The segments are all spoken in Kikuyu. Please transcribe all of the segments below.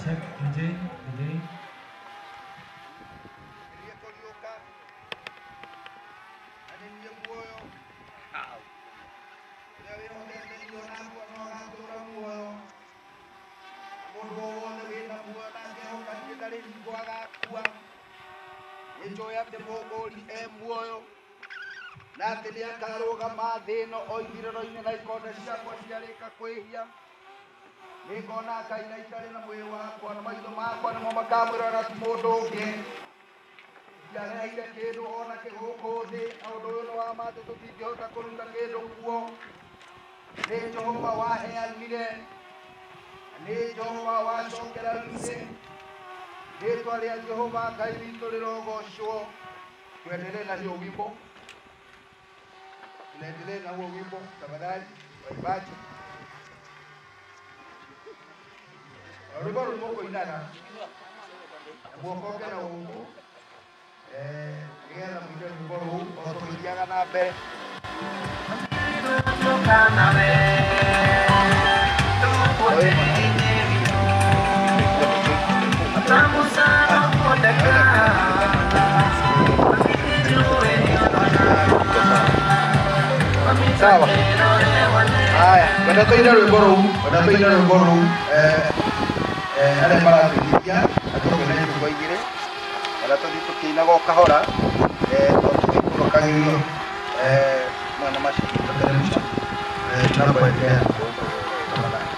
Check DJ, DJ. Nĩngona Ngai na itarĩ na mwĩrĩ wakwa na maitho makwa nĩmo makamwĩrora ti mũndũ ũngĩ. Ndiareheire kĩndũ ona kĩ gũkũ thĩ, na ũndũ ũyũ nĩ wa ma atĩ tũtingĩhota kũruta kĩndũ kuo. Nĩ Jehova waheanire, na nĩ Jehova wacokera thĩ. Rĩĩtwa rĩa Jehova Ngai witũ rĩrogocwo. Tuendelee na hiyo wimbo, tunaendelee na huo wimbo tafadhali, waimbaji. Rwĩmbo rũu mũkũinaga na muokoke na gũkũ nĩgetha mũine rwĩmbo rũu o tũgĩthiaga na mbere. Sawa. Haya, kwenda tũine rwĩmbo rũu, kwenda tũine rwĩmbo rũu arĩa maratũigithia na tũkũina nyĩmbo igĩrĩ kana tũthiĩ tũkĩinaga o kahora o tũgĩikũrũkagĩrio mwena macio tũteremsha tunapoendelea tafadhali.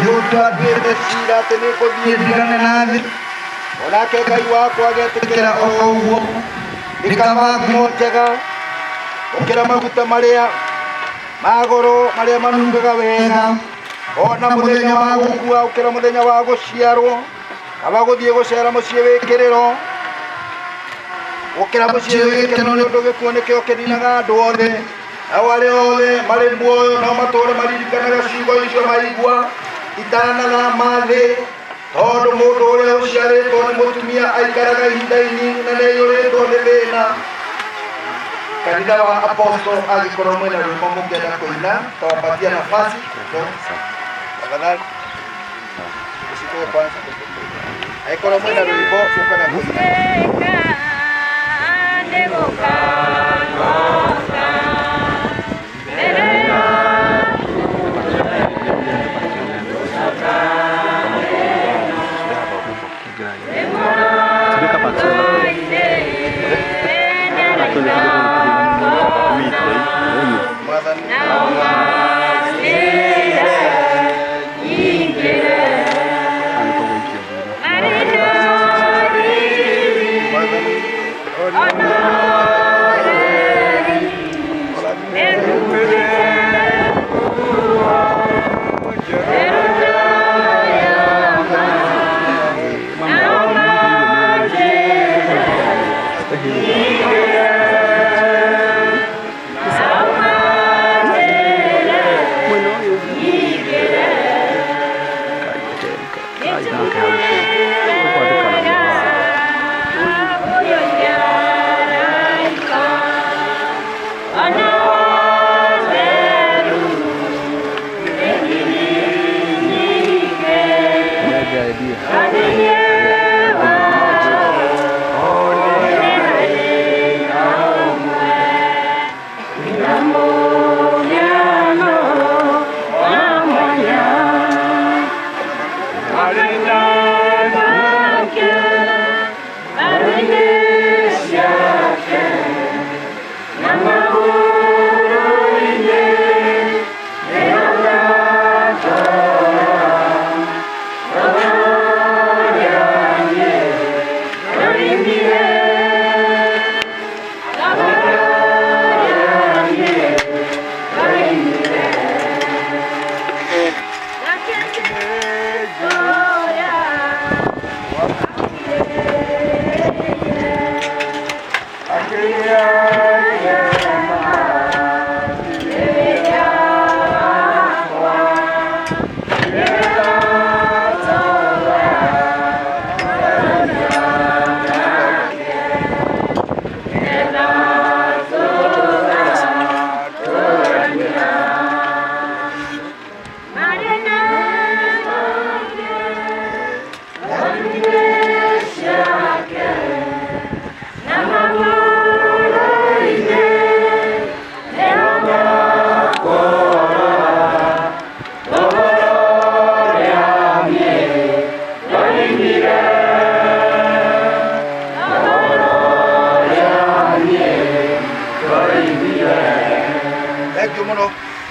Nĩũtwambĩte cira atĩ nĩngũthiĩ ndigane na thĩ, onake Ngai wakwa agetĩkĩra o ũguo. Nĩ kaba nguo njega gũkĩra maguta marĩa ma goro marĩa manungaga wega, ona mũthenya wa gũkua gũkĩra mũthenya wa gũciarwo. Kaba gũthiĩ gũcera mũciĩ wĩ kĩrĩro gũkĩra mũciĩ wĩ gĩkeno, nĩ ũndũ gĩkuũ nĩkĩo kĩninaga andũ othe. Nao arĩa othe marĩ muoyo no matũũre maririkanaga ciugo icio maigua itanathama thĩ, tondũ mũndũ ũrĩa ũciarĩtwo nĩ mũtumia aikaraga ihinda inini na nĩaiyũrĩtwo nĩ thĩna. Kanitha wa Apostle angĩkorwo mwĩna rwĩmbo mũngĩenda kũina, tawapatia nafasi. Tafadhali usitoe kwanza, angĩkorwo mwĩna rwĩmbo mũkwenda kũina. Mwathani Mwathani.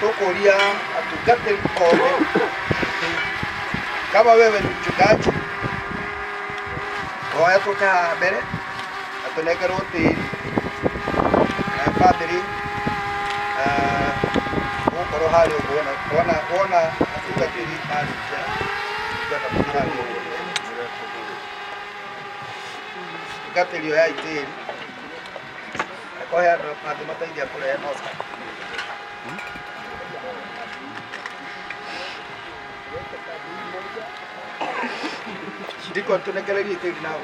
Tũkũria atungatĩri othe, kama wewe ni mchungaji, hoya tũke haha mbere na tũnengerwo tĩri na bamĩrĩ gũkorwo harĩa ũguo wona wona wona atungatĩri marĩkia ngwenda mũthiĩ harĩa ũguo. Tungatĩri oyai tĩri, angĩkorwo he andũ mangĩmateithia kũrehe no sawa. Ndiko tũnengererie tĩri nao.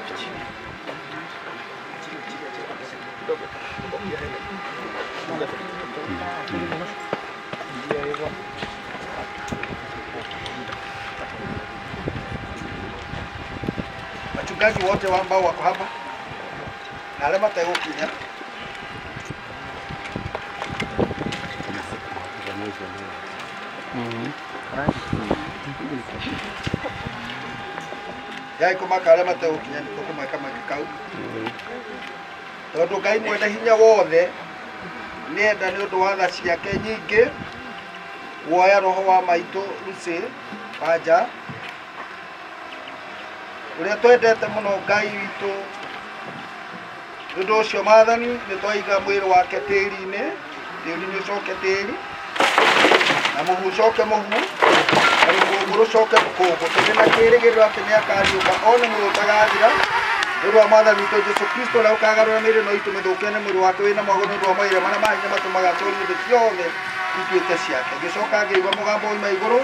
Wachungaji wote ambao wako hapa na arĩa mategũkinya. Yai kũmaka arĩa mategũkinya nĩ tũkũmeka mweke kau, tondũ Ngai mwene hinya wothe nĩenda nĩ ũndũ wa tha ciake nyingĩ kuoya roho wa maitũ Lucy Wanja ũrĩa twendete mũno Ngai witũ. Nĩ ũndũ ũcio Maathani, nĩ twaiga mwĩrĩ wake tĩri-inĩ, tĩri nĩ ũcoke tĩri, na mũhu ũcoke mũhu, na rũkũngũ rũcoke rũkũngũ, tũrĩ na kĩĩrĩgĩrĩro atĩ nĩ akariũka one muoyo ũtagathira nĩ ũndũ wa Mwathani witũ Jesu Kristo, ũrĩa ũkagarũra mĩĩrĩ ĩno itũ mĩthũkie nĩ mwĩrĩ wake wĩna mwago nĩ ũndũ wa mawĩra marĩa ma hinya matũmaga atũũrie indo ciothe ituĩke ciake. Ngĩcoka ngĩigua mũgambo oima igũrũ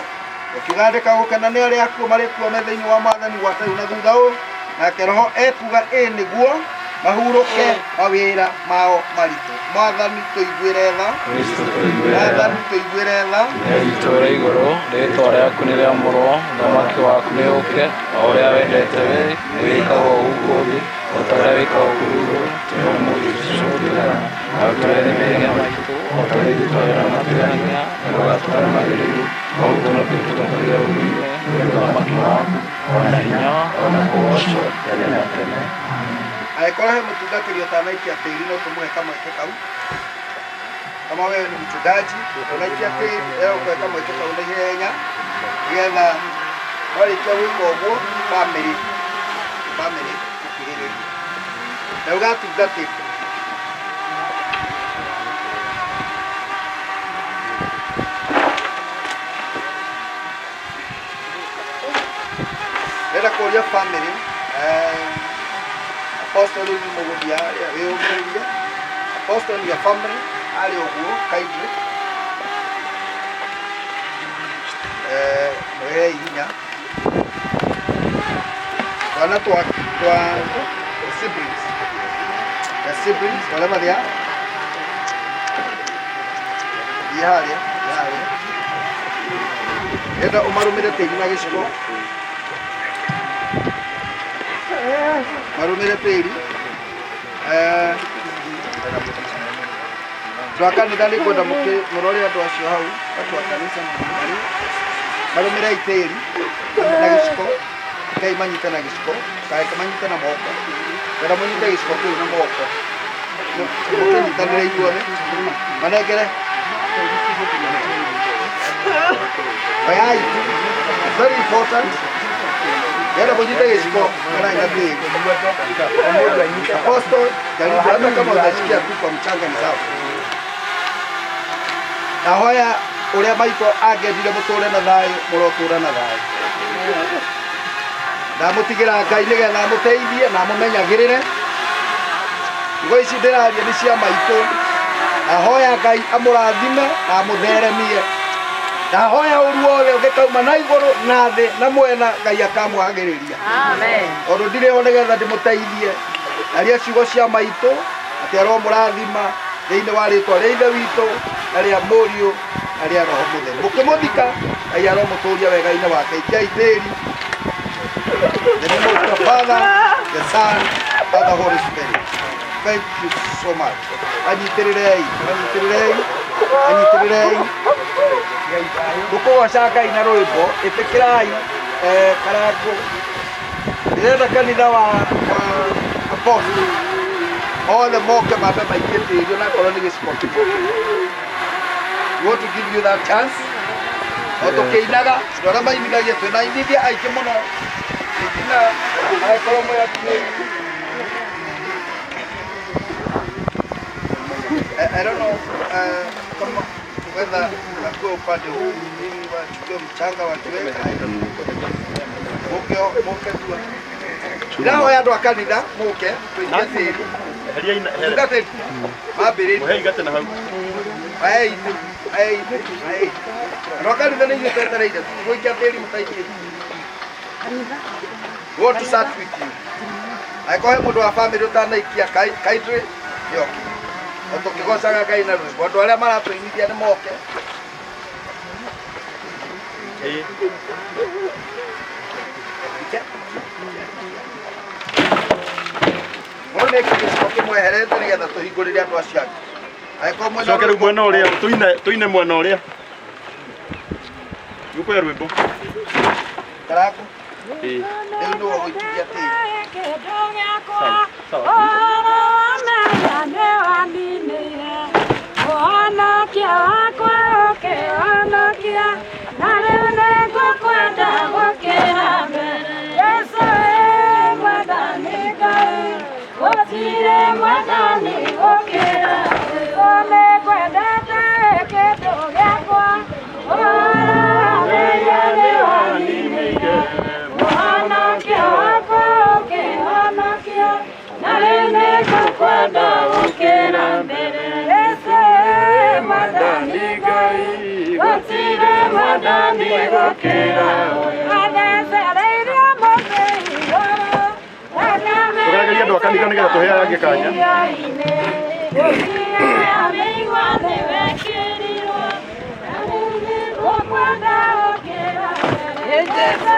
ũkiuga, andĩka, gũkena nĩ arĩa akuũ marĩ kuo me thĩinĩ wa Mwathani gwata rĩu na thutha ũyũ. Nake Roho ekuga, ĩ nĩguo mahurũke mawĩra mao maritũ. Mwathani tũiguĩre tha. Kristo tũiguĩre tha. Mwathani tũiguĩre tha. Ithe witũ ũrĩ igũrũ, rĩĩtwa rĩaku nĩ rĩamũrwo, ũthamaki waku nĩ ũũke, o ũrĩa wendete wee wĩkagwo gũkũ thĩ o ta ũrĩa wĩkagwo kũu igũrũ. Tũhe ũmũthĩ irio cia gũtũigana, na ũtũrehere mehia maitũ o ta ũrĩa ithuĩ twoheraga matwĩhagia, na ndũgatũtware magerio-inĩ, no ũtũhonokie kuuma kũrĩ ũũru, nĩ ũndũ ũthamaki nĩ waku, o na hinya, o na kũgoocwo tene na tene. Angĩkorwo he mũtungatĩri ũtanaikia tĩri, no tũmũhe kamweke kau. Kama wewe ni mchungaji ũnaikia tĩri, ĩra kamweke kau na ihenya, nĩgetha warĩkia gwĩka ũguo bamĩrĩ ĩkuhĩrĩrie ndauga atungatĩri. Ndĩrenda kũria family, apostle, rĩu nĩ mũgũthiĩ harĩa wĩyũmĩrĩrie. Apostle and your family harĩa ũguo, kindly mwĩhei hinya twana twa siblings, the siblings, whatever they are, thiĩ harĩa, thiĩ harĩa. Enda ũmarũmĩre tĩri na gĩciko, marũmĩre tĩri. Andũ a kanitha, nĩ ngwenda mũrore andũ acio hau. Watu wa kanitha marĩ marũmĩrei tĩri na gĩciko. Rekei manyite na gĩciko, kareke manyite na moko. Ngwenda mũnyite gĩciko kĩu na moko, mũkĩnyitanĩre inyuothe. Manengere, oyai. It's very important. Ngenda mũnyite gĩciko kana ina tĩri. Apostle, jaribu hata kama utashikia tu kwa mchanga ni sawa. Nahoya ũrĩa maitũ angĩendire mũtũre na thayũ, mũrotũra na thayũ. Ndamũtigĩra Ngai nĩgetha amũteithie na amũmenyagĩrĩre. Ciugo ici ndĩraria nĩ cia maitũ. Ndahoya Ngai amũrathime na amũtheremie. Ndahoya ũru wothe ũngĩkauma na igũrũ na thĩ na mwena, Ngai akamwagĩrĩria. Tondũ ndirĩ ho nĩgetha ndĩmũteithie, aria ciugo cia maitũ atĩ aromũrathima thĩinĩ wa rĩtwa rĩa Ithe witũ na rĩa Mũriũ na rĩa Roho Mũtheru. Mũkĩmũthika, Ngai aromũtũria wega-inĩ wake. Ikiai tĩri. The name of the Father, the Son, and the Holy Spirit. Thank you so much. Anyitĩrĩrei, anyitĩrĩrei, anyitĩrĩrei. Tũkũgoca Ngai na rwĩmbo. Ĩtĩkĩrai karango. Ndĩrenda kanitha wa apostle othe moke mambe maikie tĩri onakorwo nĩ gĩciko kĩmwe. We want to give you that chance. O tũkĩinaga andũ arĩa mainithagia twĩna inithia aingĩ mũno ĩtina angĩkorwo mwĩ hakuhĩ. I don't know kama whether nakuwa upande huu ili wachukue mchanga wakiweka. I don't know. Muke muke tu ndĩrahoya andũ a kanitha muke tũikie tĩri tungatĩri mambĩrĩrie. Mũhei gatĩ na hau. Mahei itĩ, mahei itĩ, mahei itĩ. Andũ a kanitha nĩ ithuĩ twetereire tũtigũikia tĩri mũtaikĩtie. We want to start with you. Angĩkorwo he mũndũ wa family ũtanaikia kindly nĩ oke. O tũkĩgocaga Ngai na rwĩmbo. Andũ arĩa maratũinithia nĩ moke. Mũndũ nĩ ekĩre gĩciko kĩmweherete nĩgetha tũhingũrĩre andũ acio angĩ. Angĩkorwo mwena Coke rĩu mwena ũrĩa tũine tũine mwena ũrĩa. Gũkũya rwĩmbo. Karangu Ĩĩ. rĩu nĩwe ũgũikithia tĩri. Sawa. Sawa. Ũhonokia wakwa ũkĩhonokia, na rĩu nĩngũkwenda gũkĩra mbere. Jesũ ĩ mwathani Ngai, gũtirĩ mwathani gũkĩra we. Nĩngwendete wĩ kĩndũ gĩakwa, ũhoro wa mehia nĩwaninĩire. Ũhonokia wakwa ũkĩhonokia, na rĩu nĩngũkwenda gũkĩra mbere. Jesũ ĩ mwathani Ngai, gũtirĩ mwathani gũkĩra we. Athecereirio mũtĩ igũrũ, thakame Tũgeregerie andũ a kanitha nĩgetha tũhe arĩa angĩ kanya. Gũtirĩ mĩigua nĩwekĩrirwo, na rĩu nĩngũkwenda gũkĩra mbere. Jesũ